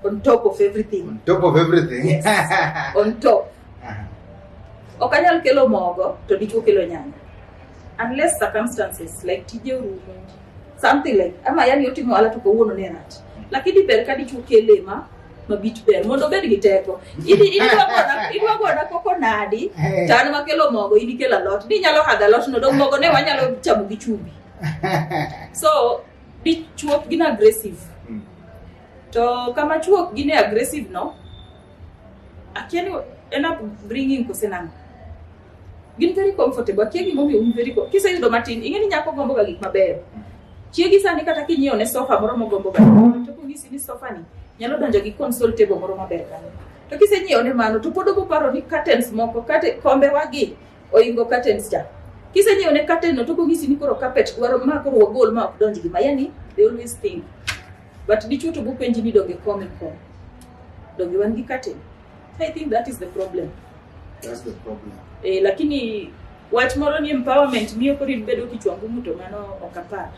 On top of everything. On top of everything. Yes. On top. Ok anyal kelo mogo to dichuo kelo nyanya. Unless circumstances like tije orumo, something like ama yani otimo ohala to kawuono ne rach. Lakini ber ka dichuo kele ma mabit ber mondo obed gi teko. Idwa gona koko nadi to an makelo mogo, in ikelo alot. Ni nyalo hadho alot no, dong mogo ne wanyalo chamo gi chumbi. So dichuo gin aggressive. To kama chuo gin e aggressive no, akia ni en upbringing kose nang'o. Gin very comfortable. Akia gimomiyo un very kiseyudo matin, ing'e ni nyako gombo ga gik mabeyo. Chiegi sani kata kinyiewo ne sofa moro mogombo ga, to konyisi ni sofa ni nyalo donjo gi console table moro maber kanyo. To kisenyiewo ne mano, to pod obo paro ni curtains moko, kate kombe wagi oingo curtains cha. Kisenyiewo ne curtain no, to konyisi ni koro carpet dwaro ma koro wagol ma ok donj gi ma. Yani they always think. But dichuo to bopenji ni donge kom en kom. Donge wan gi curtain. I think that is the problem. That's the problem. Lakini wach moro ni empowerment miyo koro in bedo kichwa ngumu, to mano ok apar.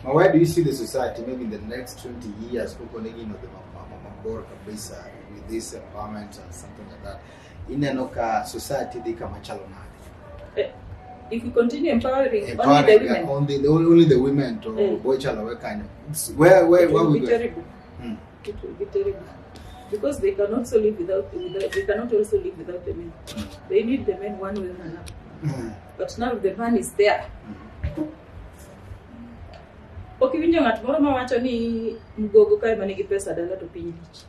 Now, where do you see the society maybe in the next 20 years, kuko negi no the mabor kabisa with this empowerment and something like that? Ineno ka society dhi kama chalo nade? If we continue empowering only the Empowering, women, only the women to boy chalo we kanyo. Where it where will we be going? Terrible. It will be terrible. Because they cannot also live without the men. They need the men one way or another. But now the man is there. Ok iwinjo ng'at moro mawacho ni mgogo kae ma nigi pesa dala to piny lich.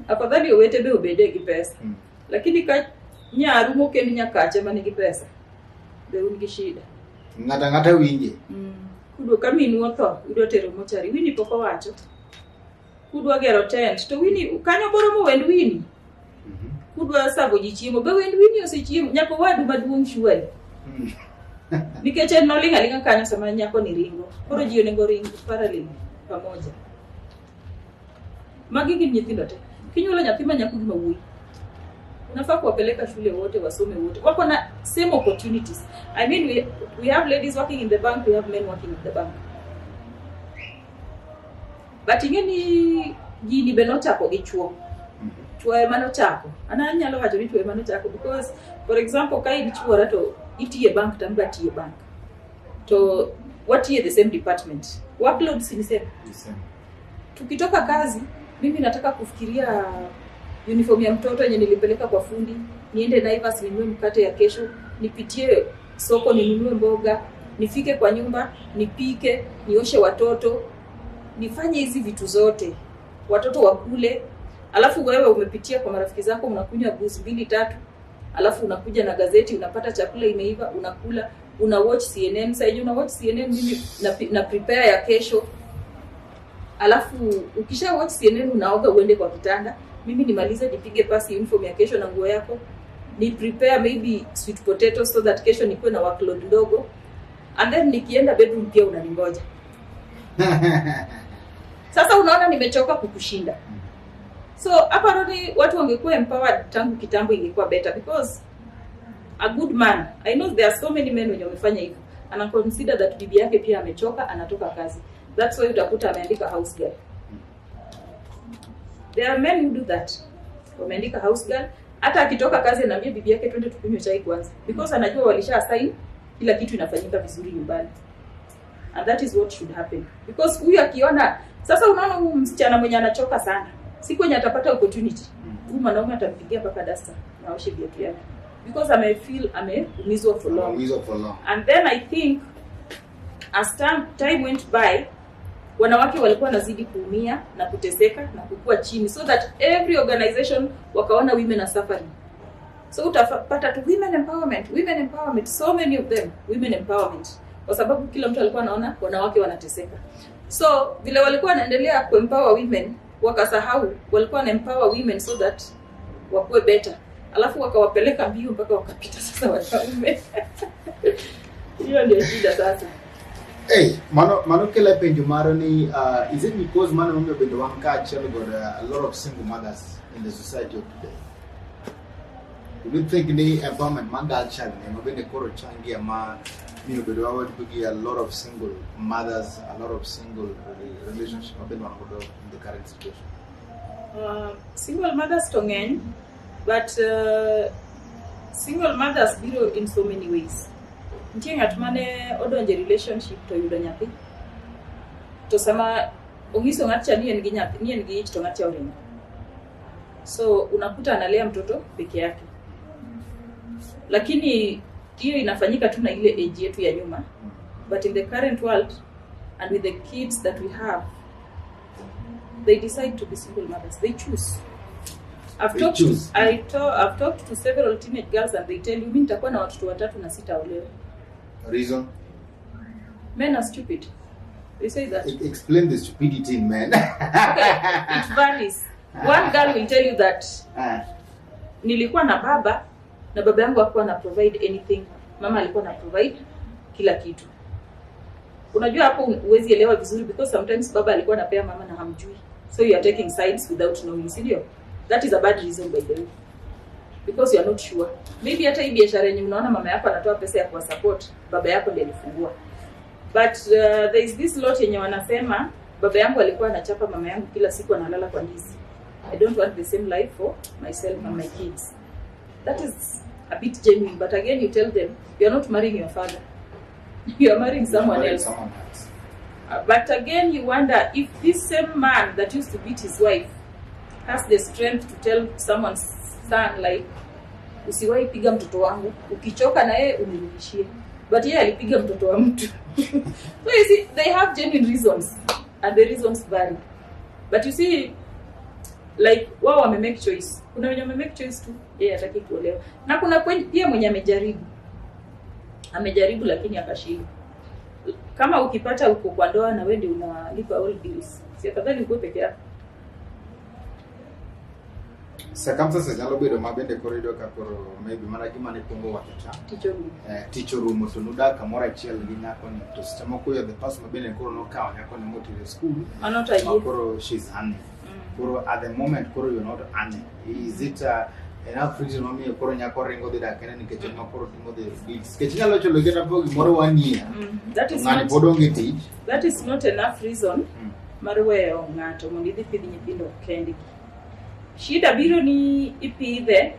Afadhali owete be obede gi pesa. Lakini ka nyaru mokend nyakache ma nigi pesa, be un gi shida. Ng'ata ng'ata winje. Kudwa ka minu otho, udwa tero mochari. Winnie pok owacho. Kudwa gero tent, to Winnie kanyo boro mowend Winnie. Kudwa savo ji chiemo, be wend Winnie osechiemo, nyaka owadu maduong' surely. Nikech en noling' aling'a kanyo sama nyako ni ringo. Koro ji onego ring parallel pamoja. Magi gin nyithindo te. Kinyuolo nyathi ma nyako gi ma wuoyi, unafaa kuwapeleka shule wote, wasome wote. Wako na same opportunities. I mean, we have ladies working in the bank, we have men working in the bank. But ing'e ni gini be nochako gi chuo. Chuo ema nochako. An anyalo wacho ni chuo ema nochako because, for example, ka in chuora to itiyo e bank to an be atiyo e bank. To watiyo e the same department. Workload si ni same. The same. Tukitoka kazi, mimi nataka kufikiria uniform ya mtoto yenye nilipeleka kwa fundi, niende Naivas ninunue mkate ya kesho, nipitie soko ninunue mboga, nifike kwa nyumba, nipike, nioshe watoto, nifanye hizi vitu zote, watoto wakule. Alafu wewe umepitia kwa marafiki zako, mnakunywa booze mbili tatu, alafu unakuja na gazeti, unapata chakula imeiva, unakula, una watch CNN. Sasa hivi una watch CNN, mimi na prepare ya kesho. Alafu ukisha watch CNN unaoga uende kwa kitanda, mimi nimalize nipige pasi uniform ya kesho na nguo yako, ni prepare maybe sweet potato so that kesho nikuwe na workload ndogo, and then nikienda bedroom pia unaningoja. Sasa unaona nimechoka kukushinda. So apparently watu wangekuwa empowered tangu kitambo, ingekuwa better, because a good man, I know there are so many men wenye wamefanya hivyo, ana consider that bibi yake pia amechoka, anatoka kazi. That's why utakuta ameandika house girl. There are men who do that, wameandika house girl. Hata akitoka kazi anaambia bibi yake, "Twende tukunywe chai kwanza," because anajua walisha assign kila kitu inafanyika vizuri nyumbani. And that is what should happen, because huyu akiona sasa, unaona huyu msichana mwenye anachoka sana, siku yenye atapata opportunity, huyu mwanaume atampigia mpaka dasta na aoshe viatu yake, because ame feel ameumizwa for long. Ameumizwa for long. And then I think as time went by, wanawake walikuwa wanazidi kuumia na kuteseka na kukua chini, so that every organization wakaona women are suffering. So utapata tu women empowerment, women empowerment, so many of them, women empowerment, kwa sababu kila mtu alikuwa anaona wanawake wanateseka. So vile walikuwa wanaendelea kuempower women, wakasahau walikuwa wana empower women so that wakuwe better, alafu wakawapeleka mbio mpaka wakapita sasa wanaume. Hiyo ndio shida sasa. Hey, mano kelo penjo maro ni is it because mano momiyo bende wan kaachiel kod a lot of single mothers in the society of today? Do you think ni empowerment mar girl child ni ema bende koro changia ma Miyo bedo wa gi a lot of single mothers, a lot of single relationship mabende wan godo in the current situation. Single mothers to ng'eny, but single mothers biro in so many ways. Nitie ng'at mane odonjo e relationship to oyudo nyathi, to sama onyiso ng'at cha ni en gi nyathi, ni en gi ich, to ng'at cha oringo. So unakuta analea mtoto peke yake, lakini hiyo inafanyika tu na ile age yetu ya nyuma. But in the current world and with the kids that we have, they decide to be single mothers. They choose. I've They talked choose. I've talked to several teenage girls and they tell you, "Mimi nitakuwa na watoto watatu na sitaolewa." Reason? Men are stupid. They say that. Explain the stupidity in men. Okay, it varies. One girl will tell you that, "Nilikuwa na baba na baba yangu hakuwa na provide anything, mama alikuwa na provide kila kitu." Unajua hapo huwezi elewa vizuri because sometimes baba alikuwa anapea mama na hamjui, so you are taking sides without knowing, si ndio? That is a bad reason, by the way, because you are not sure. Maybe hata hii biashara yenye unaona mama yako anatoa pesa ya kuwa support, baba yako ndiye alifungua. But there is this lot yenye wanasema, "Baba yangu alikuwa anachapa mama yangu kila siku, analala kwa ndizi. I don't want the same life for myself and my kids." That is a bit genuine, but again you tell them, you are not marrying your father, you are marrying someone Marrying else. someone else. But again you wonder if this same man that used to beat his wife has the strength to tell someone's son like, "Usiwahi piga mtoto wangu, ukichoka na yeye unirudishie." But yeye alipiga mtoto wa mtu. So you see, they have genuine reasons and the reasons vary. But you see, like, wao wame make choice. Kuna wenye wame make choice tu, yeye hataki kuolewa, na kuna pia mwenye amejaribu, amejaribu lakini akashindwa. Kama ukipata uko kwa ndoa na wewe ndio unalipa all bills, si afadhali ukuwe peke yako? Circumstances nyalo bedo ma bende koro iyudo ka koro maybe mana gima ne kuongo wacho cha. Tich orumo. Tich orumo to nudak kamoro achiel gi nyakoni, to seche moko you are the person ma bende koro nokawo nyakoni motero e school Mano to ma ayie. Koro she's earning. Koro at the moment koro you're not earning, is it enough reason momiyo koro nyako ringo dhi dak kende nikech en ma koro timo the bills? Nikech inyalo chulo kata po gimoro one year, That is ng'ani not, pod onge tich. That is not enough reason mar weyo ng'ato mondo idhi pidh nyithindo kendgi. Shida biro ni ipidhe,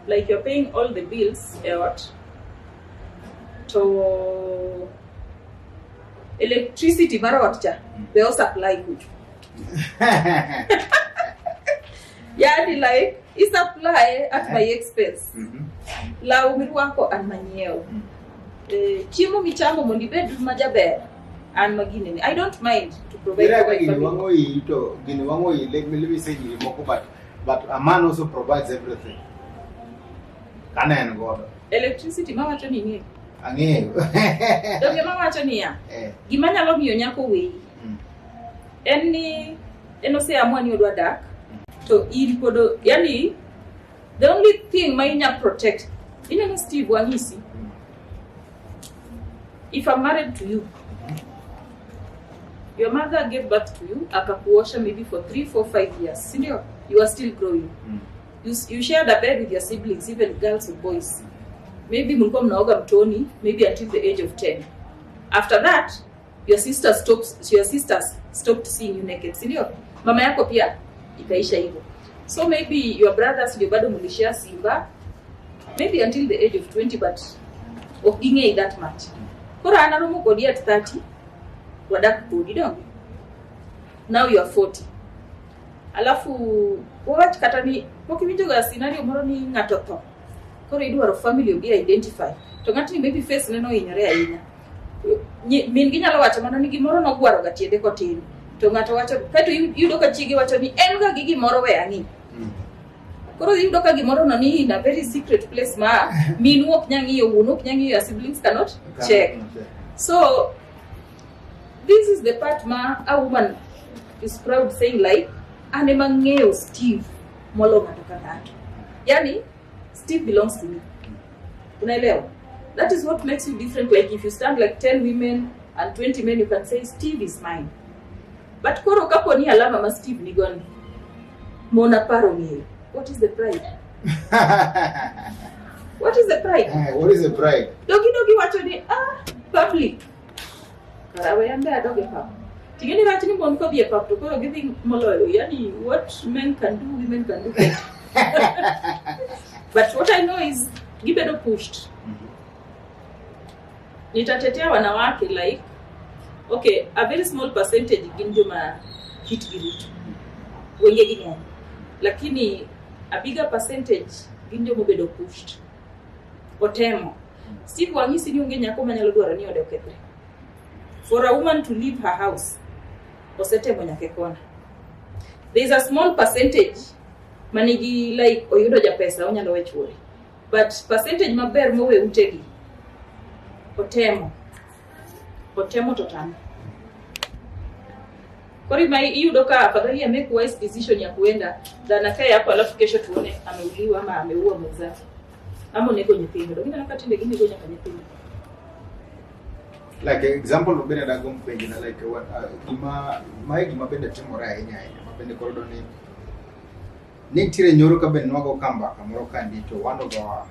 like you're paying all the bills e ot, to electricity mar ot cha be o supply kucho. Yani like i supply at my expense. Law mirwako an manyiewo. Chiemo michamo mondo ibed majaber an maginene. I don't mind to provide Ira for my gini family. wang'o iyi to gini wang'o iyi, let me say nyiri moko, but a man also provides everything kane en godo. Electricity mawacho ni ing'eyo. Ang'eyo. Donge mawacho niya, gima nyalo miyo nyako weyi en ni en oseamua ni odwa dak to in pod yani the only thing ma inya protect, ineno Steve, wang'isi, if I'm married to you, your mother gave birth to you, akakuosha maybe for 3 4 5 years, si ndio? You are still growing. You shared a bed with your siblings, even girls or boys. Maybe mlikuwa mnaoga mtoni, maybe until the age of 10. After that your sisters stopped seeing you naked, si ndio? Mama yako pia ikaisha hivyo. So maybe your brothers ndio bado mlishare simba maybe until the age of 20, but ok ging'eyi that much. Koro an aromo kodi at 30, wadak kodi, donge? Now you are 40. Alafu wawach kata ni pok iwinjoga scenario moro ni ng'ato tho, koro idwaro family obi identify, to ng'atni maybe face ne nohinyore ahinya. Min gi nyalo wacho mana ni gimoro nogwaro ga tiende kotin, to ng'ato wacho kaeto iyudo ka chiege wacho ni en ga gi gimoro, we ang'i. Koro iyudo ka gimoro no ni in a very secret place ma minu ok nyal ng'iyo, wuonu ok nyal ng'iyo, your siblings cannot check. So this is the part ma a woman is proud saying like, "An ema ng'eyo Steve molo ng'ato ka ng'ato." Yani Steve belongs to me. Unaelewa? That is what makes you different. Like if you stand like 10 women and 20 men, you can say, "Steve is mine." But koro kapo ni alama ma Steve nigo ni mona paro ng'eyo. What is the pride? What is the pride? What is the pride? Dogi dogi wacho ni, ah, public. Kara we an be adog e pap. Ting'e ni rach ni mon kodhi e pap to koro gidhi moloyo. Yani what men can do, women can do better. But what I know is gibedo pushed. Nitatetea wanawake, like, okay, a very small percentage gin joma kitgi richo. Wenge gi ng'eny. Lakini a bigger percentage gin joma obedo pushed. Otemo. Steve, wang'isi ni onge nyako manyalo dwaro ni ode okethre. For a woman to leave her house, osetemo nyaka e kona. There is a small percentage manigi, like, oyudo japesa, onyalo we chuore. But percentage maber mowe utegi, otemo. Otemo to tame. Koro ima iyudo ka afadhali a make wise decision ya kuenda than akae hapo alafu kesho tuone ameuliwa ama ameua mwenzake ama onego nyithindo. Donge ineno ka tinde ginego nyaka nyithindo? Like example mabende dagomb penjo na, like what, gima mae, gima bende timore ahinya ahinya mabende koro do ni nitiere nyoro ka bende nwago ka mbaka moro kandi to one of our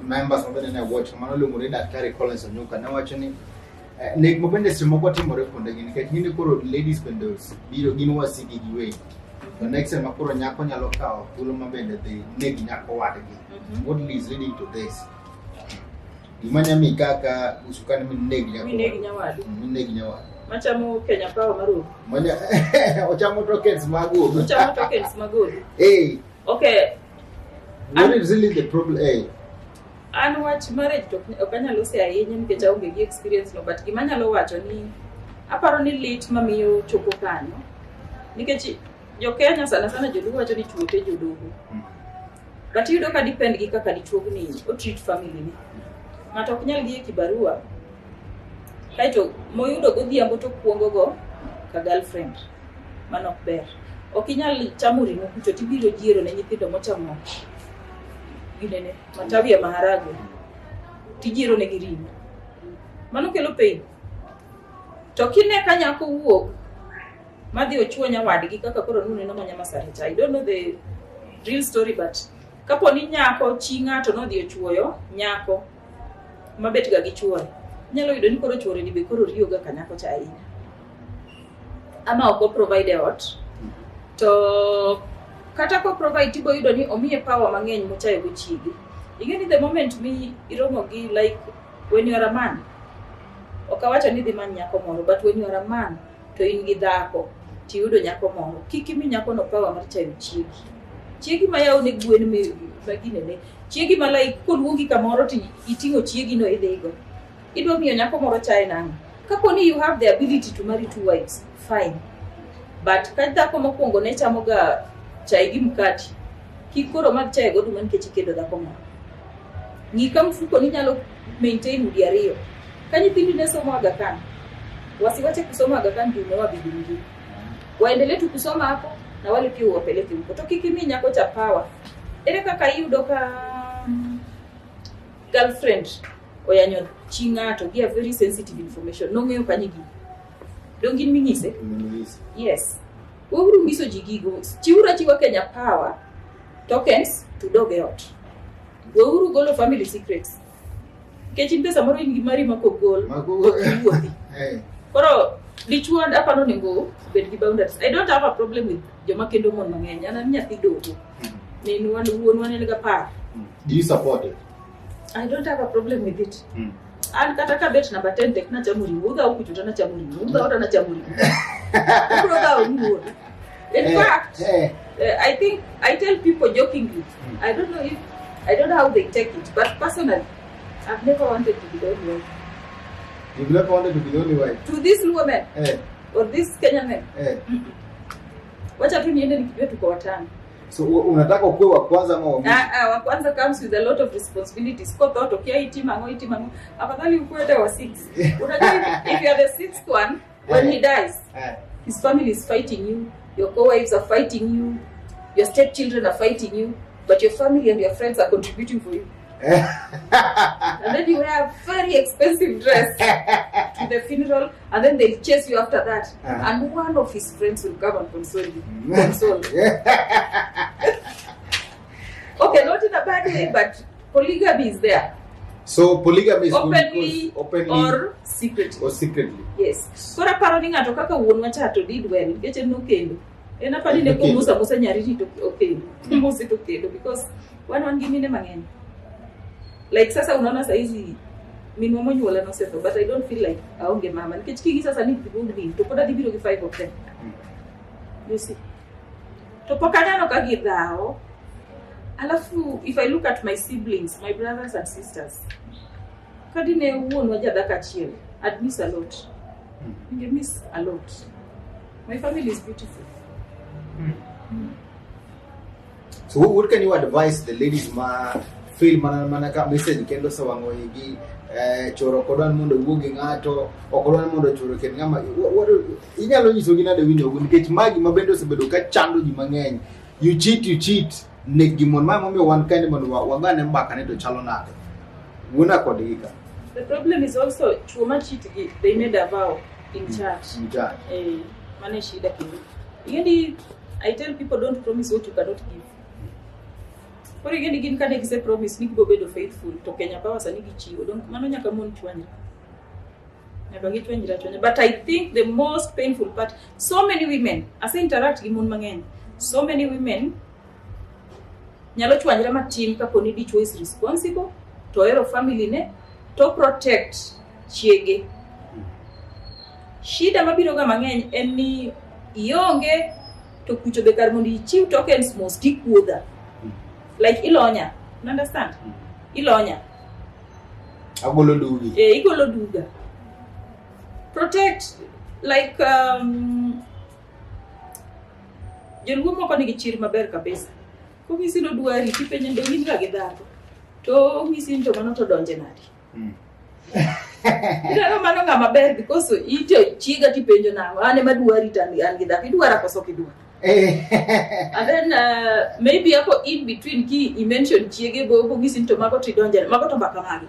members mabende ne watch mano iluongo ni Daktari Collins Onyuka ne wacho ni nek mabende seche moko timore kuondegi nikech ng'eni koro ladies bende biro gin wasigi giwegi. The next time koro nyako nyalo kawo thuolo mabende dhi neg nyako wadgi. What is leading to this? Gima nyami kaka usukani mineg nyako Mineg nyawadu. Mineg nyawadu. Machamo Kenya Power maruo. Manya ochamo tokens mag odu. Ochamo tokens mag odu. Hey, Okay, what is really the problem? Hey. An wach marriage to ok anyal lose ahinya nikech aonge gi experience no, but gima anyalo wacho ni aparo ni lit mamiyo chopo kanyo nikech jo Kenya, sana sana joluo, wacho ni chuo te jodogo, but iyudo ka depend gi kaka dichuo ni o treat family ni. Ng'ato ok nyal dhi e kibarua kaeto moyudo godhiambo to kuongo go ka girlfriend. Mano ok ber. Ok inyal chamo ring'o kucho tibiro jiero ne nyithindo mochamo ginene matawi ya maharagwe, tijiero negi ring'o. Mano kelo pain. To kine ka nyako wuok madhi ochuo nyawadgi kaka koro nuneno ma Nyamasare cha, I don't know the real story, but kapo ni nyako chi ng'ato nodhi ochuoyo nyako mabet ga gi chuore, inyalo yudo ni koro chuore ni be koro riyo ga ka nyako cha ahinya ama ok o provide e ot. To kata ko provide, tibo yudo ni omiye power mang'eny mochayo go chiege. Ing'e ni the moment mi iromo gi, like, when you are a man, ok awacho ni dhi many nyako moro, but when you are a man to in gi dhako tiyudo nyako moro, kik imi nyakono power mar chayo chiegi. Chiegi ma yawo ne gwen ma ginene, chiegi ma, like, koluongi kamoro to iting'o chiegi no idhigo, idwa miyo nyako moro chaye nang'o? Kapo ni you have the ability to marry two wives, fine, but ka dhako mokwongo ne chamo ga chai gi mkati, kik koro madh chai goduma nikech ikendo dhako moro. Ng'i ka mfuko ni nyalo maintain udi ariyo. Ka nyithindi ne somo Aga Khan, wasiwache kusoma Aga Khan juu umeoa bibi mwingine. Waendelee tu kusoma hapo na wale pia uwapeleke huko. To kik imi nyako cha power. Ere kaka iyudo ka girlfriend oyanyo chi ng'ato gi a very sensitive information nong'eyo kanye gini? Dong in ming'ise? Ming'ise. Yes, weuru nyiso ji gigo. Chiwuru achiwa Kenya Power tokens to dog e ot. Weuru golo family secrets nikech in pesa moro in gi mari makogol wuothi. Koro dichuo aparo onego bed gi boundaries. I don't have a problem with joma kendo mon mang'eny. An nyathi dogo, minwa wuonwa ne nigi apar. Do you support it? I don't have a problem with it. An kata ka bet namba 10 tek nachamo ring'o, udhawo kucho to nachamo ring'o, udhawo to nachamo ring'o. Ubiro dhawo ni wuon. In fact, I think I tell people jokingly, I don't know how they take it, but personally, I've never wanted to be the only wife. You've never wanted to be the only wife? To this Luo men or this Kenyan men. Wacha tu niende nikijua tuko watano. So unataka ukuwe wa kwanza ama wa mwisho? Ah, ah, wa kwanza comes with a lot of responsibilities. Kwa thought ukia itima ngo itima ngo. Afadhali ukuwe hata wa six. Unajua if you are the sixth one, when he dies, his family is fighting you, your co-wives are fighting you, your stepchildren are fighting you, but your family and your friends are contributing for you. And then you wear a very expensive dress to the funeral, and then they'll chase you after that. And one of his friends will come and console you. Console. Okay, not in a bad way, but Polygamy is there. So polygamy is good Openly because openly or secretly. or secretly. Yes. Koro aparo ni ng'ato kaka wuonwa cha to did well nikech en nokendo. En aparo ni ne Nokendo. komusa musa nyariti to okendo. Mose to okendo because wan gi mine mang'eny. Like sasa unaona saizi minwa monyuola nosetho, but I don't feel like aonge mama nikech kigi sasa ni gugni to pod adhi biro gi five of them. You see. To pok aneno ka gidhawo. Alafu if I look at my siblings, my brothers and sisters, kadine wuonwa jadhako achiel, I'd miss a lot. I miss a lot. My family is beautiful. So what can you advise the ladies ma feel mana ka message kendo osewang'o igi, choro ok odwa ni mondo owuo gi ng'ato, ok odwa ni mondo choro kend ng'ama inyalo nyisogi nade winjo nikech ma gima bende osebedo ka chando ji mang'eny. You cheat, you cheat, nek gi mon. Ma emomiyo wan kae ni mondo wagane mbaka ni to chalo nade. Wuona kodgi ka. The problem is also chuo ma cheat gi, they made a vow in church. In church. Mano e shida kendo. Ing'eni, I tell people, don't promise what you cannot give. Koro ing'eni gin kane gise promise ni gibo bedo faithful to Kenya Power sani gichiwo. Donk mano nyaka mon chwanyre. Nyaka gichwanyre achwanya. But I think the most painful part, so many women, ase interact gi mon mang'eny, so many women nyalo chwanyre matin kapo ni dichuo is responsible, to ohero family ne, to protect chiege. Shida mabiro ga mang'eny en ni ionge to kucho be kar mondo ichiw tokens mos tikuodha. Like ilonya. You understand? Ilonya. Agolo dugi. Igolo duga. Protect like joluo moko nigi chir maber kabisa. Kong'isi nodwari tipenje ndo in ga gi dhako. To ong'isi ni to mano to donje nade. Ineno mano ng'ama ber because ito chiega tipenjo nang'o, an ema dwari to an gi dhako, idwara koso ok idwar? And then maybe hapo in between ki i mention chiege bo bong'isi ni to mago to idonje, mago to mbaka mage.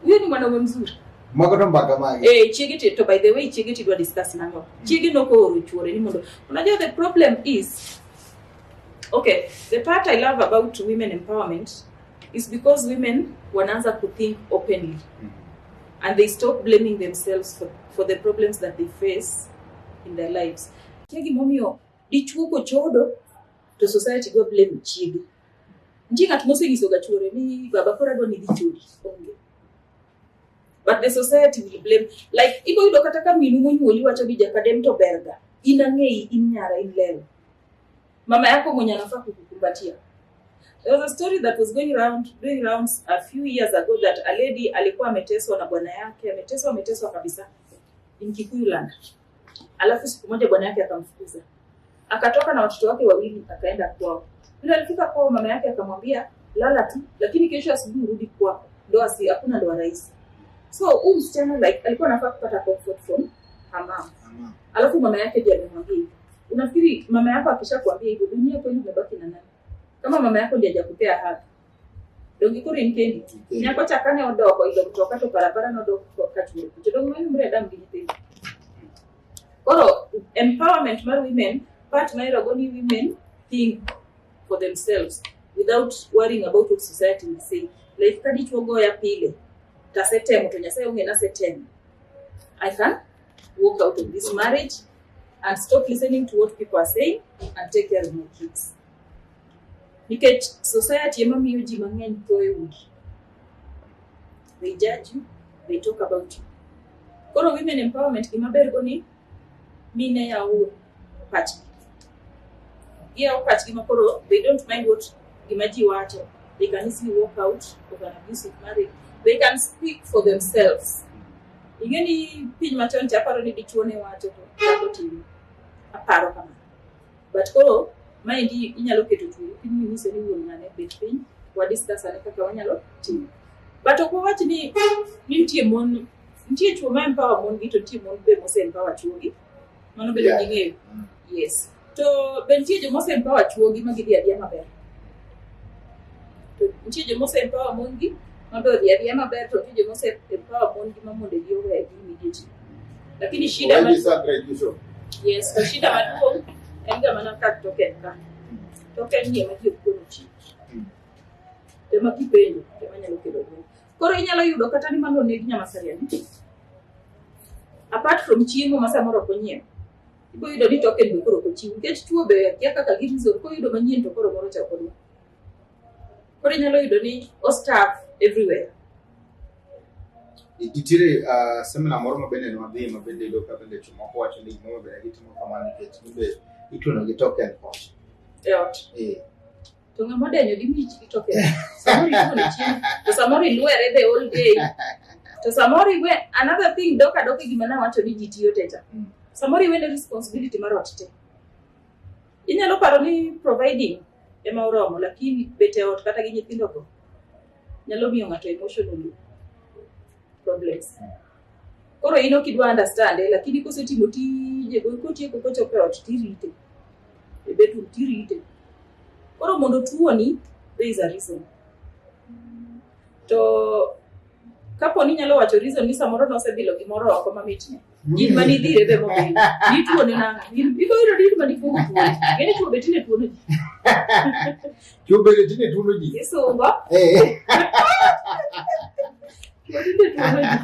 Huyo ni mwanaume mzuri. Mago to mbaka mage. Chiege to by the way chiege tidwa discuss nang'o. Chiege nokooro chuore ni mondo. Unajua the problem is, okay, the part I love about women empowerment is because women wanaanza to think openly. And they stop blaming themselves for the problems that they face in their lives. Kia gimomiyo dichuo kochodo to society go blame chiege. Nitie ng'at mosenyiso ga chuore ni baba koro adwa ni idhi chodi. Onge. But the society will blame. Like ibo yudo kata ka minu monyuoli wacho ni jakadem to berga. In ang'eyi, in nyara, in lelo. Mama yako mwenye anafaa kukukumbatia. There was a story that was doing rounds a few years ago that a lady alikuwa ameteswa na bwana yake, ameteswa, ameteswa kabisa in Kikuyu land. Alafu siku moja bwana yake akamfukuza. Akatoka na watoto wake wawili akaenda kwao. Vile alifika kwao mama yake akamwambia lala tu, lakini kesho asubuhi urudi kwako. Ndoa si, hakuna ndoa rahisi. So huyu msichana like alikuwa anafaa kupata comfort from her mom. Mama. Alafu mama yake ndiye amemwambia hivyo. Unafikiri mama yako akishakwambia hivyo dunia kweli umebaki na nani? Kama mama yako ndiye hajakupea haki. Dongi koro in kendi. Kendi. Nyako cha kane odoko idho mtoka to barabara nodok ka chuore. To dong mano mre dam gi nyithindo. Koro empowerment mar women, part ma irogo ni women think for themselves without worrying about what society will say. Like ka dichuo goya pile, tasetemo to Nyasaye ong'e nasetemo. I can walk out of this marriage and stop listening to what people are saying and take care of my kids. Nikech society ema miyo ji mang'eny tho e udi. They judge you, they talk about you. Koro women empowerment gima ber go ni mine yawo pachgi. Giyawo pachgi ma koro they don't mind what gima ji wacho. They can easily walk out of an abusive marriage. They can speak for themselves. Ing'e ni piny machon cha aparo ni dichuo ne wacho to dhako timo. Aparo kamano. But koro maendi inyalo keto chuori piny minyise ni wuon ng'ane bet piny wa discuss ane kaka wanyalo timo. But ok wawach ni nitie mon, nitie chuo ma empower mon gi to nitie mon be mose empower chuo gi. Mano bedo gi ng'eyo. Yes. To be nitie joma ose empower chuo gi ma gidhi adhiya maber. To nitie joma ose empower mon gi ma be odhi adhiya maber, to nitie joma ose empower mon gi ma monde gi owegi immediately. Lakini shida ma Already sa graduation. Yes, to shida maduong' en ga mana kar token ka. Token ni ema ji ok kono chi. Ema kipenjo, ema nyaka manyalo kelo lweny. Koro inyalo yudo kata ni mano oneg nyamasaria ni. Apart from chiemo ma samoro ok onyiew, ibo yudo ni token be koro ok ochiw. Nikech tuo be akia kaka gi reason, koyudo manyien to koro moro cha ok odwar. Koro inyalo yudo ni o starve everywhere. Nitiere seminar moro ma bende ne wadhi ma bende iyudo ka bende jomoko wacho ni gimomiyo bende gitimo kamano nikech gin be ituono gi token kocha. E ot. Eh. To ng'ama odenyo gi mich gi token. Samoro ituono chiemo, to samoro ilwere the whole day. To samoro iwe another thing dok adoka e gima nawacho ni ji tiyo te cha. Samoro iwene responsibility mar ot te. Inyalo paro ni providing ema oromo, lakini bet e ot kata gi nyithindo go nyalo miyo ng'ato emotional problems. Koro in ok idwa understand, lakini kosetimo tije go kotieko kochopo e ot tirite. E bedroom tirite. Koro mondo tuoni, there is a reason. To kapo ni inyalo wacho reason ni samoro nosebilo gimoro oko mamitne. In manidhire be mobilo. Nituone nang'o? Ibo yudo ni in manikwongo tuone. Ng'eni tuo be tinde tuono ji. Tuo bende tinde tuono ji. Isungo. Eh. Tuo tinde tuono ji.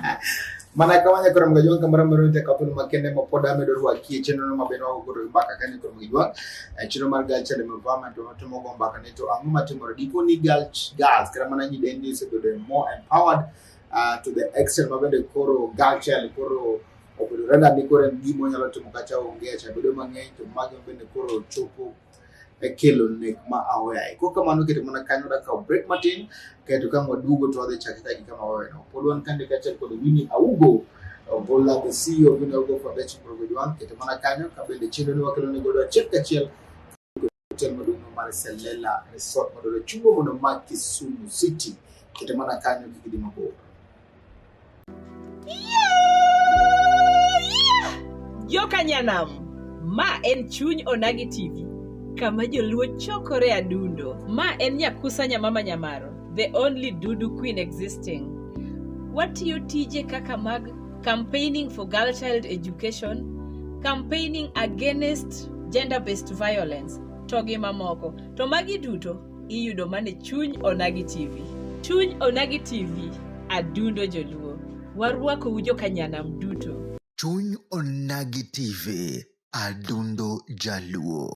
Mana kama nyakora mga jwang' kamoro amora ite kapul makende ma pod amedo rwaki e chenro ma bende wago godo mbaka ka nyakora mga jwang' e chenro mar Girl Child Empowerment to watemo go mbaka ni to ang'o matimore dipo ni girl girls kata mana nyidendi osebedo more empowered to the extent ma bende koro girl child koro obedo renda ni koro en gima onyalo timo kata onge acha bedo mang'eny to magi bende koro chopo e kelo nek ma aoyaye. Kok kamano keto mana kanyo dakawo break matin kaeto ka waduogo to wadhi chake ka gi kama waweno. Pod wan kande kaachiel kod Winnie Augo Ogola the CEO of Winnie Augo Foundation Program keto mana kanyo ka bende chenro ni wakelo ne godo achiel kachiel hotel maduong' mar Selela Resort madolo chungo mondo ma Kisumu City keto mana kanyo kik idhi mabor. Joka nyanam, ma en Chuny Onagi TV, kama joluo chokore adundo. Ma en Nyakusa Nyamama Nyamaro, the only Dudu queen existing. Watiyo tije kaka mag campaigning for girl child education, campaigning against gender-based violence, to gi mamoko. To magi duto iyudo mana e Chuny Onagi TV. Chuny Onagi TV, adundo joluo. Warwakou joka nyanam duto. Chuny Onagi TV, adundo jaluo.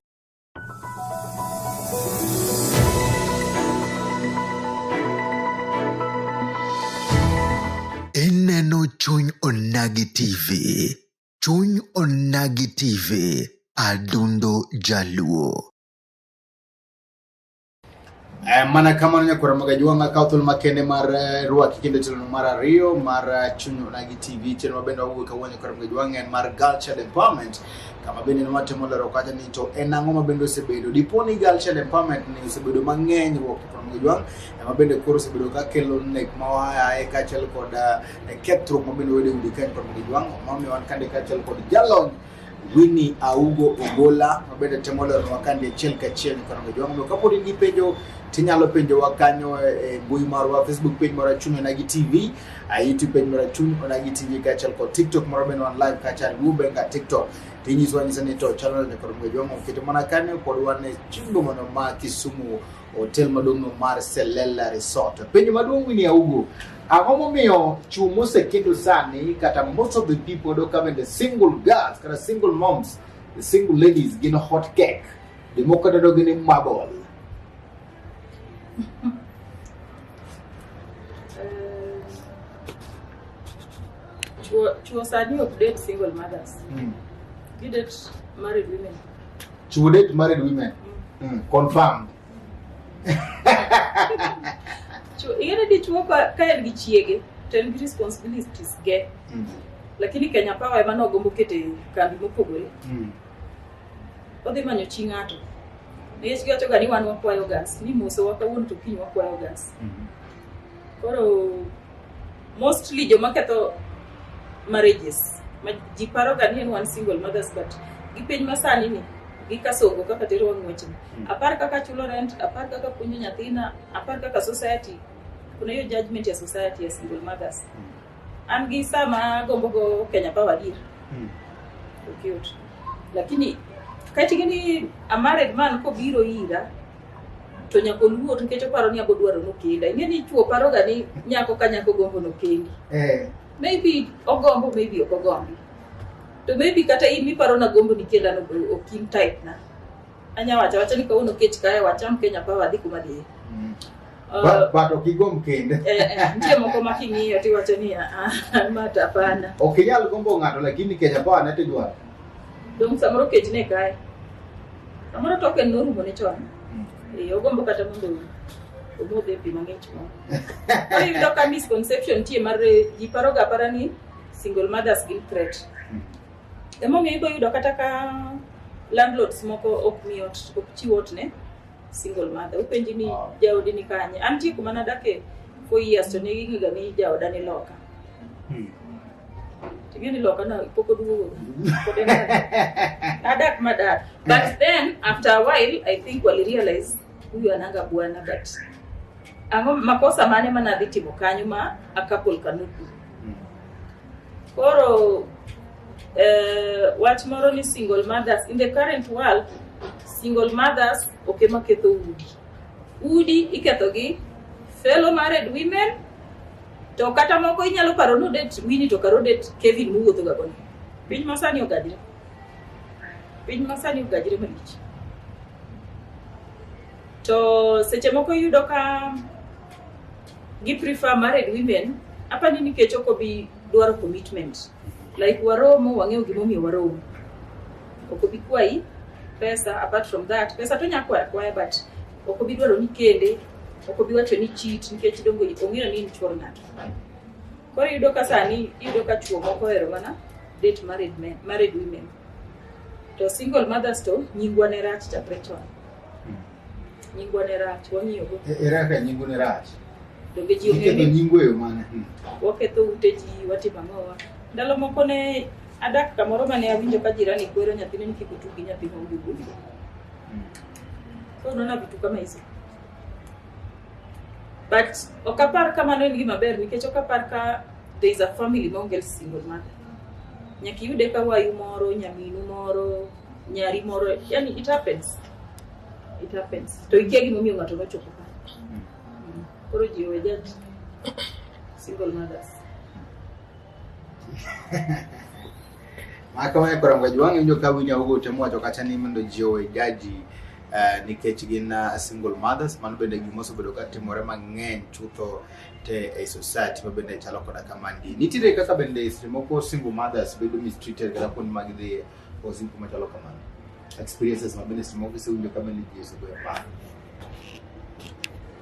Ineno Chuny Onagi TV. Chuny Onagi TV, adundo jaluo. Mana kamano nyakwara mag ajwang' akawo thuolo makende mar rwaki kendo chenro mar ariyo mar Chuny Onagi TV. Chenro ma bende wawuoyo kawuono nyakwara mag ajwang' en mar Girl Child Empowerment, kama bende ne watemo lero kacha ni to en ang'o ma bende osebedo. Dipo ni Girl Child Empowerment ni osebedo mang'eny ruok nyakwara mag ajwang', ema bende koro osebedo ka kelo nek ma oaye kaachiel kod kethruok ma bende wede udi ka nyakwara mag ajwang'. Momiyo wan kande kaachiel kod jalony Winnie Augo Ogola ma bende temo leronwa kande achiel kachiel nyakwara mag ajwang'. Omiyo kapod in gi penjo tinyalo penjowa kanyo e mbui marwa Facebook page mar Chuny Onagi TV, YouTube page mar Chuny Onagi TV kaachiel kod TikTok moro bende wan live kacha Luo Benga TikTok. Tinyiswa nyisa ni to chalo nade nyakwara mag ajwang'. Oketo mana kanyo pod wan e chimbo mondo ma Kisumu hotel maduong' mar Selela Resort. Penjo maduong' Winnie Augo, ang'o momiyo chwo mosekendo sani kata most of the people do come the single girls kata single moms, the single ladies gin hot cake, jomoko neno gin marble. Chuo sani ok date single mothers. Gi date married women. Chuo date married women. Confirmed. Ing'e ni dichuo ka en gi chiege to en gi responsibilities ge. Lakini Kenya Power ema nogombo kete kambi mopogore. Odhi manyo chi ng'ato. Nikech giwacho ga ni wan wakwayo gas, ni mosowa kawuono to kiny wakwayo gas. Koro mostly joma ketho marriages ma ji paro ga ni en wan single mothers, but gi piny masani ni gi kasongo kaka tero wang' wechni. Apar kaka chulo rent, apar kaka puonjo nyathina, apar kaka society kuna hiyo judgment ya society ya single mothers. An gi sama gombo go Kenya Power adier. Ok yot. Lakini kating'e ni a married man kobiro ira To nyako luor nikech oparo ni abo dwaro nokenda. Ing'e ni chuo paro ga ni nyako ka nyako gombo nokendi. Maybe ogombo, maybe ok ogombi. To maybe kata in miparo na gombo ni kenda no ok in type na. Anya wacho awacha ni kawuono kech kae wacham Kenya Power adhi kuma dhiye. But ok igomb kende. Nitie moko ma king'iyo tiwacho ni ah, ma to hapana. Ok inyal gombo ng'ato lakini Kenya Power ne tidwaro. Dong samoro kech ne kae. Samoro token norumo ne chon. Ogombo kata mondo omodhe pi mang'ich moro. Koro iyudo ka misconception nitie mar ji paro ga apara ni single mothers gin threat. Emomiyo ibo yudo kata ka landlords moko ok mi ot, ok chiw ot ne single mother. Upenji ni jaodi ni kanye. Antie kuma nadake 4 years to ne ging'e ni jaoda ni loka. Ting'e ni loka na pok oduogo. Pod en adak madak. But then after a while I think wali realize huyu ananga bwana, but ang'o makosa mane manadhi timo kanyo ma a couple cannot do. Koro wach moro ni single mothers in the current world, single mothers ok ema ketho udi. Udi iketho gi fellow married women, to kata moko inyalo paro ni odate Winnie to kar odate Kevin mowuotho ga goni. Piny masani ogajre. Piny masani ogajre malich. To seche moko iyudo ka gi prefer married women, apani nikech ok obi dwaro commitment. Like waromo, wang'eyo gimomiyo waromo. Ok obi kwayi pesa apart from that. Pesa to nya kwayo akwaya, but ok obi dwaro ni kende, ok obi wacho ni cheat nikech dongo ong'eyo ni in chuor ng'ato. Koro iyudo ka sani iyudo ka chuo moko ohero mana date married men, married women. To single mothers to nyingwa ne rach chakre chon. Nyingwa ne rach, wang'iyogo. Ere kaka nyingu ne rach? Donge ji ong'eyo Iketho ni nyingu e yo mane? Waketho ute ji, watimo ang'owa. Ndalo moko ne adak kamoro mane awinjo ka jirani kwero nyathine ni kik otug gi nyathi maonge wuon. So unaona vitu kama hizo. But ok apar ka mano en gima ber nikech ok apar ka there is a family maonge single mother. Nyaka iyude ka wayu moro, nyaminu moro, nyari moro, yani it happens. It happens. To ikia gimomiyo ng'ato nochopo ka. Koro ji owe judge single mothers. Ma kama koro ngwej wang' iwinjo ka Winnie Augo temo wacho kacha ni mondo ji owe judge nikech gin single mothers. Mano bende gima osebedo ka timore mang'eny chutho te e society ma bende chalo koda kamandi. Nitiere kaka bende seche moko single mothers bedo mistreated kata kuonde ma gidhiye osimpo machalo kamano. Experiences ma bende seche moko isewinjo ka bende ji osegoyo paro.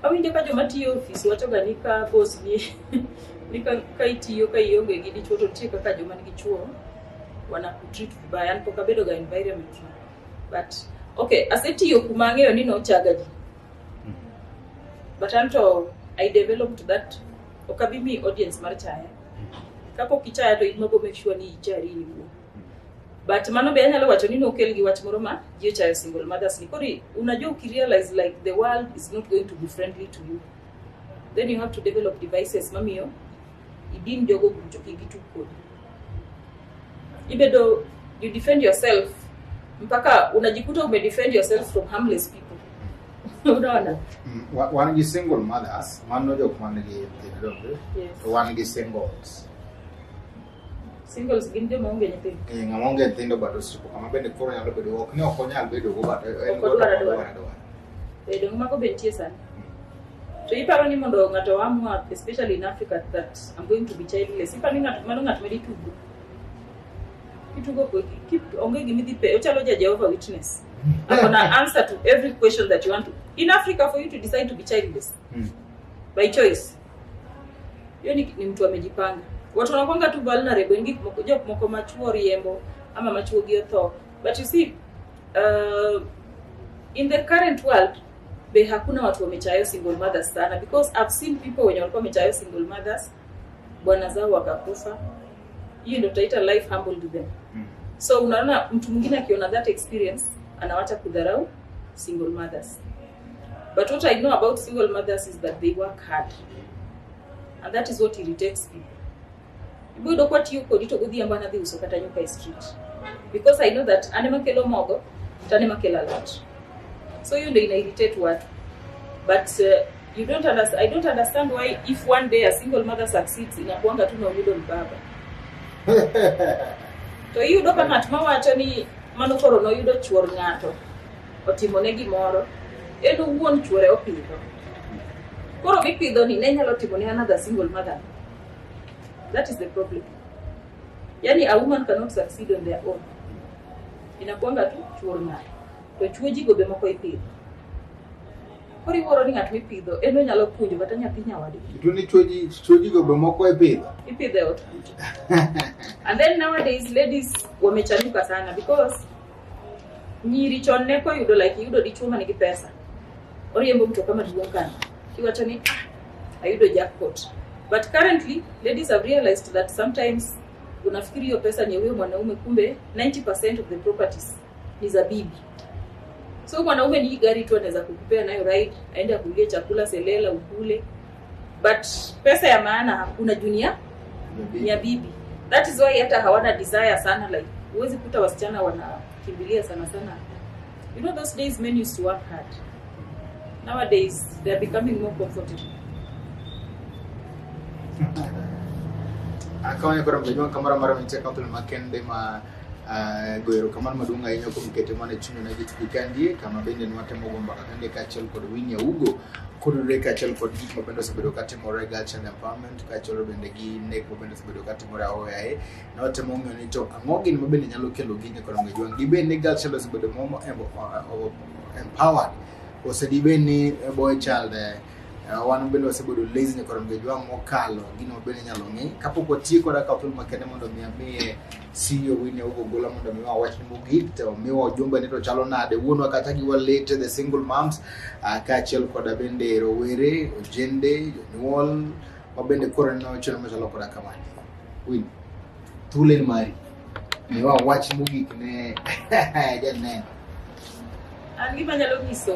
Awinjo ka joma tiyo e ofis wacho ga ni ka boss ni ka itiyo ka ionge gi dichuo to nitie kaka joma nigi chuo wana kutreat vibaya. An pok abedo ga environment no. But okay, asetiyo kuma ang'eyo ni nochaga ji. But anto I developed that ok abi mi audience mar chaya. Kapok ichaya to in mago make sure ni ichari in iwuon. But mano be anyalo wacho ni nokel gi wach moro ma ji ochayo single mothers ni. Koro unajua ukirealize like the world is not going to be friendly to you. Then you have to develop devices mamiyo idin jogo kucho kik gitug kodi. Ibedo you defend yourself mpaka unajikuta umedefend yourself from harmless people. Unaona? Wan gi single mothers, mano jok man gi nyithindo donge? Yes. To wan gi singles. Singles gin joma onge nyithindo. Ng'ama onge nyithindo but osechopo kama bende koro nyalo bedo, ok ni ok onyal bedo go, but en Ok godo odwar ok adwara. odwar adwara. Dong mago be nitie sani. To iparo ni mondo ng'ato oamua, especially in Africa, that I'm going to be childless. Iparo ni ng'ato mano ng'at ma ditugo. Kitugo onge gima idhi pe ochalo ja Jehovah Witness. I'm gonna answer to every question that you want to. In Africa, for you to decide to be childless by choice, hiyo ni mtu amejipanga. Watu wanakuanga tu vulnerable, ni gik moko, jok moko machuo riembo ama machuo gi otho. But you see, in the current world be hakuna watu wamechayo single mothers sana, because I've seen people wenye walikuwa wamechayo single mothers, bwana zao wakakufa. Hiyo ndio tutaita life humbled them. So unaona mtu mwingine akiona that experience anawacha kudharau single mothers. But what I know about single mothers is that they work hard. And that is what irritates people. Iboyudo kwa tiyo kodi to godhiambo an adhi uso kata nyuka e street. Because I know that an ema kelo mogo to an ema kelo alot. So hiyo ndio ina irritate watu. But you don't understand, I don't understand why if one day a single mother succeeds, inakuanga tu na oyudo mbaba. To iyudo ka ng'at mawacho ni mano koro noyudo chuor ng'ato otimone gimoro, en owuon chuore opidho. Koro mipidho ni ne nyalo timone another single mother. That is the problem. Yani a woman cannot succeed on their own. Inakuanga tu chuor ng'ato. To chuo ji go be moko ipidho. Koro iwuoro ni ng'at mipidho en onyalo puonjo kata nyathi nyawadgi. To ni chuoji go be moko ipidho. Ipidho e ot kucho. And then nowadays ladies wamechanuka sana because nyiri chon ne koyudo, like, yudo dichuo manigi pesa, oriembo mtoka maduong' kanyo, iwacho ni, "Ah, ayudo jackpot." But currently ladies have realized that sometimes unafikiri hiyo pesa ni ya huyo mwanaume, kumbe 90% of the properties ni za bibi. So mwanaume ni hii gari tu anaweza kukupea nayo ride, aende akulie chakula selela ukule, but pesa ya maana hakuna junior ni ya bibi. That is why hata hawana desire sana. Like, huwezi kuta wasichana wanakimbilia sana sana. You know those days men used to work hard. Nowadays they are becoming more comfortable. Akawanyo koro mjajuang' kamoro amora mantie council makende ma goyo erokamano maduong' ahinya kuom kete mana e chuny Onagi TV kandie kama bende nwatemo go mbaka kandie kaachiel kod Winnie Augo kodudore kaachiel kod gik ma bende osebedo katimore girl child empowerment, kaachiel bende gi nek ma bende osebedo katimore aoyaye. Nwatemo ng'iyo ni to ang'o gini ma bende nyalo kelo gini kod mjajuang' dibed ni girl child osebedo momo empowered kose dibed ni boy child wan bende wasebedo lazy nyaka rom jwang' mokalo gino bende inyalo ng'i. Kapok watieko dakawo thuolo makende mondo mi amiye CEO Winnie Augo Ogola mondo mi wawach ni mogik to miwa ujumbe ni to chalo nade wuonwa kata gi walete the single moms, kaachiel koda bende rowere, ojende, jonyuol ma bende koro neno chenro machalo koda kamani. Winnie, thuolo en mari, miwa wach mogik ne janeno. An gima nyalo nyiso,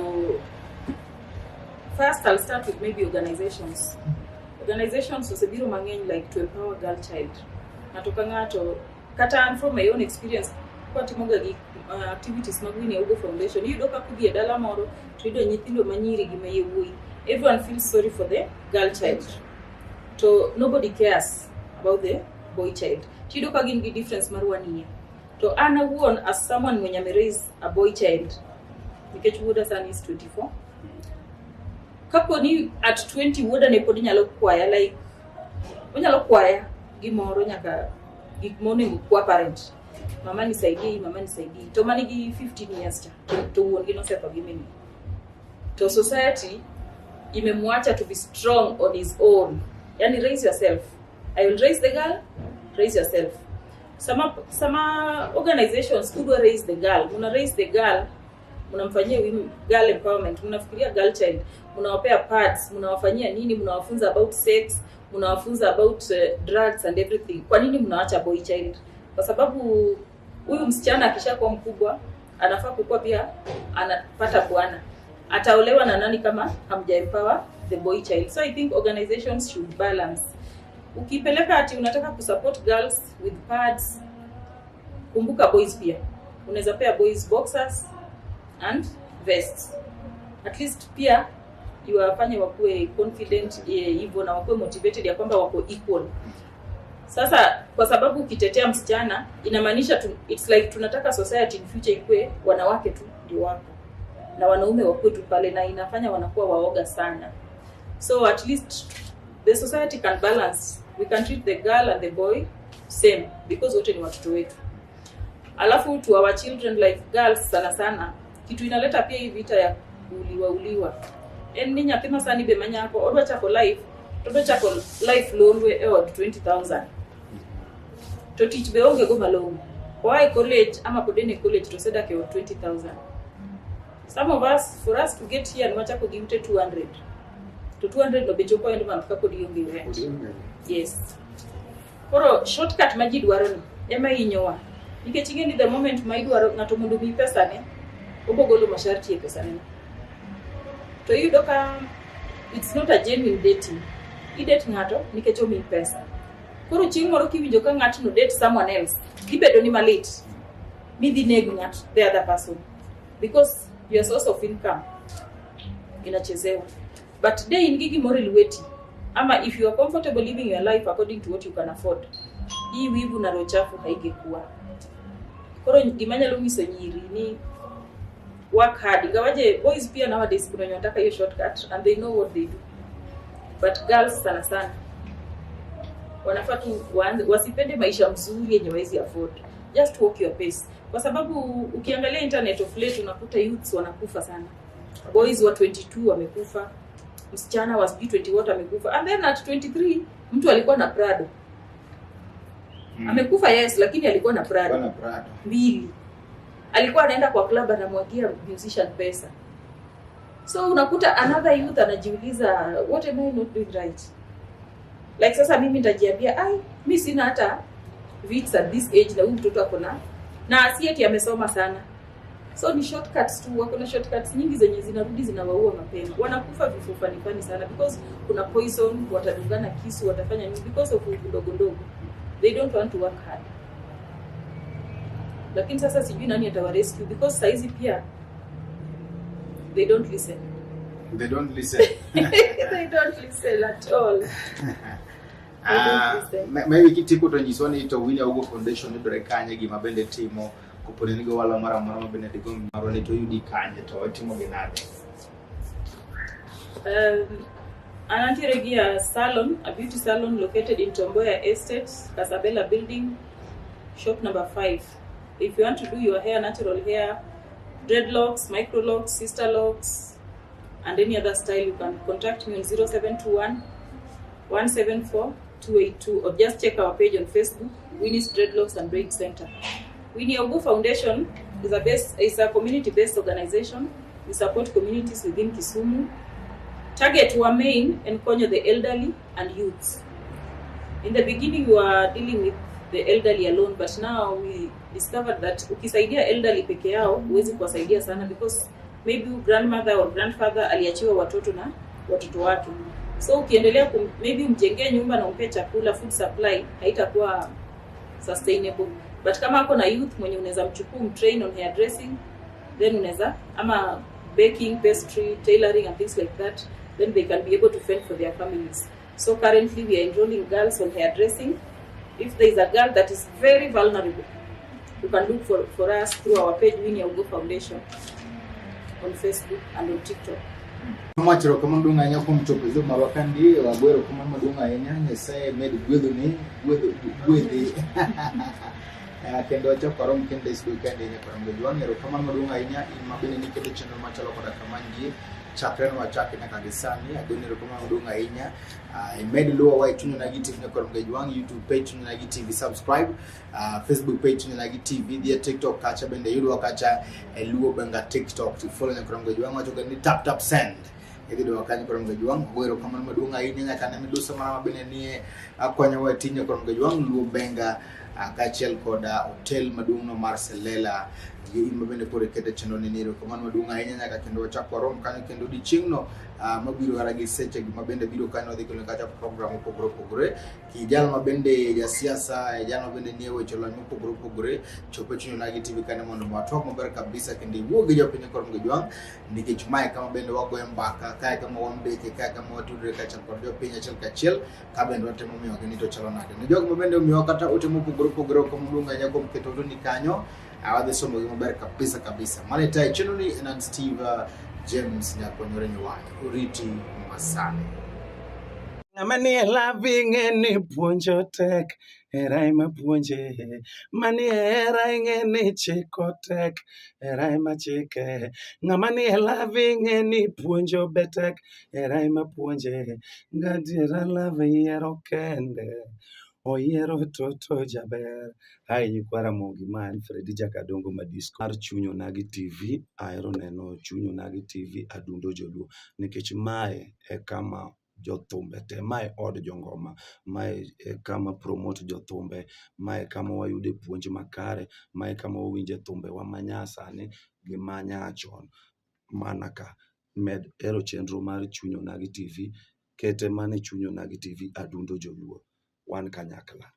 first I'll start with maybe organizations. Organizations osebiro mang'eny like to empower girl child. Ng'ato ka ng'ato, kata an from my own experience, kwatimoga gik activities mag Winnie Augo Foundation, iyudo ka kudhi e dala moro to iyudo nyithindo manyiri gi ma yawuoyi. Everyone feels sorry for the girl child. To nobody cares about the boy child. Tiyudo ka gin gi difference mar one year. To an awuon, as someone mwenye ame raise a boy child, nikech wuoda sani is 24, kapo ni at 20 wuoda ne pod nyalo kwaya, like onyalo kwaya gimoro, nyaka gik monego kwa parent, "Mama, nisaidie, mama, nisaidie," to manigi 15 years cha to wuon gi nosetho gi min, to society imemwacha to be strong on his own. Yani, raise yourself, I will raise the girl, raise yourself. Sama organizations kudwa raise the girl, muna raise the girl, mnamfanyia girl empowerment, mnafikiria girl child, mnawapea pads, mnawafanyia nini, mnawafunza about sex, mnawafunza about drugs and everything. Kwa nini mnawacha boy child? Kwa sababu huyu msichana akishakuwa mkubwa anafaa kukua pia anapata bwana, ataolewa na nani kama hamja empower the boy child? So I think organizations should balance. Ukipeleka ati unataka kusupport girls with pads, kumbuka boys pia. Unaweza pea boys boxers and vests, at least pia iwafanye wakuwe confident hivyo na wakuwe motivated ya kwamba wako equal. Sasa kwa sababu ukitetea msichana inamaanisha it's like tunataka society in future ikuwe wanawake tu ndio wako na wanaume wakuwe tu pale, na inafanya wanakuwa waoga sana. So at least the society can balance. We can treat the girl and the boy same because wote ni watoto wetu. Alafu to our children, like girls sana sana, kitu inaleta pia hii vita ya uliwa uliwa en ni nyathi ma sani be manyako odwa chako life, to odwa chako life lolwe e od 20,000 to tich be onge go malong'o. Oa e college ama pod en e college to osedak e od 20,000. Some of us, for us to get here, nwachako gi ute 200, to 200 no be chopo end month kapod ionge rent. Yes, koro shortcut ma ji dwaro ni ema hinyowa, nikech ing'e ni the moment ma idwaro ng'ato mondo omiyi pesane, obo golo masharti e pesane no, to iyudo ka it's not a genuine dating. I date ng'ato nikech omiyi pesa. Koro chieng' moro kiwinjo ka ng'atno date someone else, gibedo ni malit midhi neg ng'at, the other person, because your source of income inachezewa. But de in gi gimoro e lweti, ama if you are comfortable living your life according to what you can afford, hii wivu na roho chafu haingekuwa. Koro gima nyalo nyiso nyiri ni work hard. Ingawaje boys pia nowadays kuna wenye wanataka hiyo shortcut and they know what they do. But girls sana sana wanafaa tu wasipende maisha mzuri yenye waezi afford. Just walk your pace. Kwa sababu ukiangalia internet of late unakuta youths wanakufa sana. Boys wa 22 wamekufa, msichana wa sijui 20 what amekufa, and then at 23 mtu alikuwa na Prado. Amekufa, yes, lakini alikuwa na Prado. Bwana Prado. Mbili. Alikuwa anaenda kwa club anamwagia musician pesa. So unakuta another youth anajiuliza, what am I not doing right? Like sasa mimi nitajiambia, ai, mi sina hata Vitz at this age na huyu mtoto ako na si eti amesoma sana. So ni shortcuts tu, wako na shortcuts nyingi zenye zinarudi zinawaua mapema. Wanakufa vifo funny funny sana because kuna poison, watadungana kisu, watafanya nini because of vitu ndogo ndogo. They don't want to work hard. Lakini sasa sijui nani atawa rescue because saizi pia they don't listen. They don't listen. They don't listen at all. They don't listen. Maybe kitieko to nyiswa ni to Winnie Augo Foundation yudore kanye, gima bende timo koponi ni go walo moro amora ma bende digomb marwa ni to yudi kanye to itimo gi nade? An antiere gi a salon, a beauty salon located in Tom Mboya Estate, Casabella Building, shop number 5. If you want to do your hair, natural hair, dreadlocks, microlocks, sister locks, and any other style, you can contact me on 0721 174 282 or just check our page on Facebook, Winnie's Dreadlocks and Braid Center. Winnie Augo Foundation is a community-based organization. We support communities within Kisumu. Target wa main and konyo the elderly and youths. In the beginning we were dealing with the elderly alone, but now we discovered that ukisaidia elderly peke yao huwezi kuwasaidia sana because maybe grandmother or grandfather aliachiwa watoto na watoto wake. So ukiendelea maybe umjengee nyumba na umpe chakula, food supply, haitakuwa sustainable. But kama ako na youth mwenye unaweza mchukua umtrain on hairdressing, then unaweza ama baking, pastry, tailoring and things like that, then they can be able to fend for their families. So currently we are enrolling girls on hairdressing. If there is a girl that is very vulnerable, you can look for us through our page Winnie Augo Foundation on Facebook and on TikTok. Mwacho erokamano maduong' ahinya kuom chopo e marwa kandi wago erokamano maduong' ahinya. Nyasaye med gwedhoni gwedhi. Kendo wachak warom kendo e studio kende nyaka rom jowang'. Erokamano maduong' ahinya in ma bende niketo chenro machalo koda kamandi chakre ne wachake nyaka gi sani. Agoni erokamano maduong' ahinya. Imed luwowa e Chuny Onagi TV nyaka rom jowang', YouTube page Chuny Onagi TV, subscribe, Facebook page Chuny Onagi TV, dhi e TikTok kacha bende yudwa kacha e Luo Benga TikTok to follow nyaka rom jowang'. Wacho ni tap tap send idhi yudowa kanyo koro jowang'. Ago erokamano maduong' ahinya nyaka ne midusa mara ma bende nie akonyowa e tij nyaka rom jowang' Luo Benga, kaachiel kod hotel maduong' no mar Selela gi in ma bende koro ikete chenro ni ni erokamano maduong' ahinya nyaka kendo wachak warom kanyo kendo odiochieng'no mabiro kata gi seche ma bende biro kanyo wadhi kelo kacha program mopogore opogore. Ki jal ma bende jasiasa, jal ma bende nie weche lony mopogore opogore, chop e Chuny Onagi TV kanyo mondo watwak maber kabisa kendo iwuo gi jopiny koro jwang' nikech mae kama bende wagoye mbaka, kae kama wambeke, kae kama watudre kaachiel kod jopiny achiel kachiel ka bende watemo miyogi ni to chalo nade. Ne jogo ma bende omiyowa kata ote mopogore opogore ok maduong' ahinya kuom keto ote ni kanyo, wadhi somogi maber kabisa kabisa. Mane tayo chenro ni en an Steve James Nyakonyore Nyuwang'. Oriti masani. Ng'ama nie love ing'e ni puonjo tek, hera ema puonje. Manie hera ing'e ni chiko tek, hera ema chike. Ng'ama nie love ing'e ni puonjo be tek, hera ema puonje. Gadiera love yiero kende, oyiero toto jaber. Hi nyikwa Ramogi, ma en Fredi Jakadongo Madisco mar Chuny Onagi TV. Ahero neno Chuny Onagi TV adundo joluo nikech mae e kama jothumbe te, mae od jongoma, mae e kama promote jothumbe, mae kama wayude puonj makare, mae kama wawinje thumbewa manyasani gi manyachon. Mana ka med hero chenro mar Chuny Onagi TV, kete mana e Chuny Onagi TV adundo joluo, wan kanyakla.